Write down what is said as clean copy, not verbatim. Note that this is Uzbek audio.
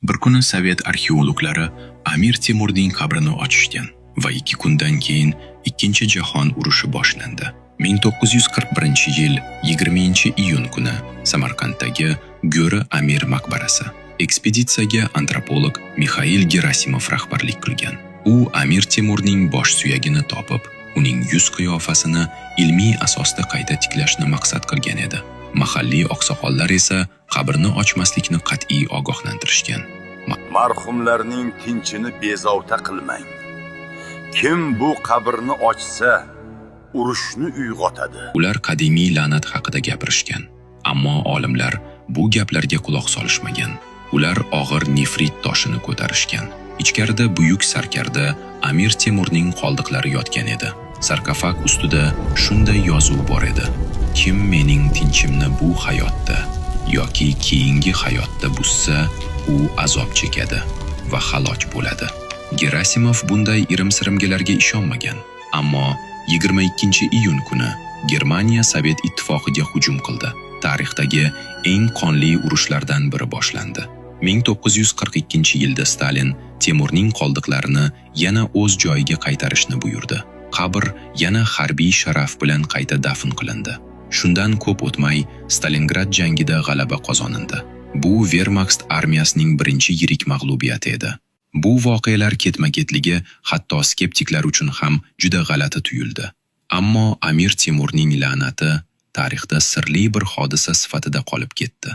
Bir kuni sovet arxeologlari Amir Temurning qabrini ochishgan va 2 kundan keyin Ikkinchi jahon urushi boshlandi. 1941-yil 20-iyun kuni Samarqanddagi Go'ri Amir maqbarasi. Ekspeditsiyaga antropolog Mixail Gerasimov rahbarlik qilgan. U Amir Temurning bosh suyagini topib, uning yuz qiyofasini ilmiy asosda qayta tiklashni maqsad qilgan edi. Mahalliy oqsoqollar esa qabrni ochmaslikni qat'iy ogohlantirishgan. Marhumlarning tinchini bezovta qilmang. Kim bu qabrni ochsa, urushni uyg'otadi. Ular qadimiy la'nat haqida gapirishgan. Ammo olimlar bu gaplarga quloq solishmagan. Ular og'ir nefrit toshini ko'tarishgan. Ichkarida buyuk sarkarda Amir Temurning qoldiqlari yotgan edi. Sarkofag ustida shunday yozuv bor edi: "Kim mening tinchimni bu hayotda yoki keyingi hayotda buzsa, u azob chekadi va halok bo'ladi." Gerasimov bunday irim-sirimgalarga ishonmagan. Ammo 22-iyun kuni Germaniya Sovet Ittifoqiga hujum qildi. Tarixdagi eng qonli urushlardan biri boshlandi. 1942-yilda Stalin Temurning qoldiqlarini yana o'z joyiga qaytarishni buyurdi. Qabr yana harbiy sharaf bilan qayta dafn qilindi. Shundan ko'p o'tmay Stalingrad jangida g'alaba qozonildi. Bu Wehrmacht armiyasining birinchi yirik mag'lubiyati edi. Bu voqealar ketma-ketligi hatto skeptiklar uchun ham juda g'alati tuyuldi. Ammo Amir Temurning la'nati tarixda sirli bir hodisa sifatida qolib ketdi.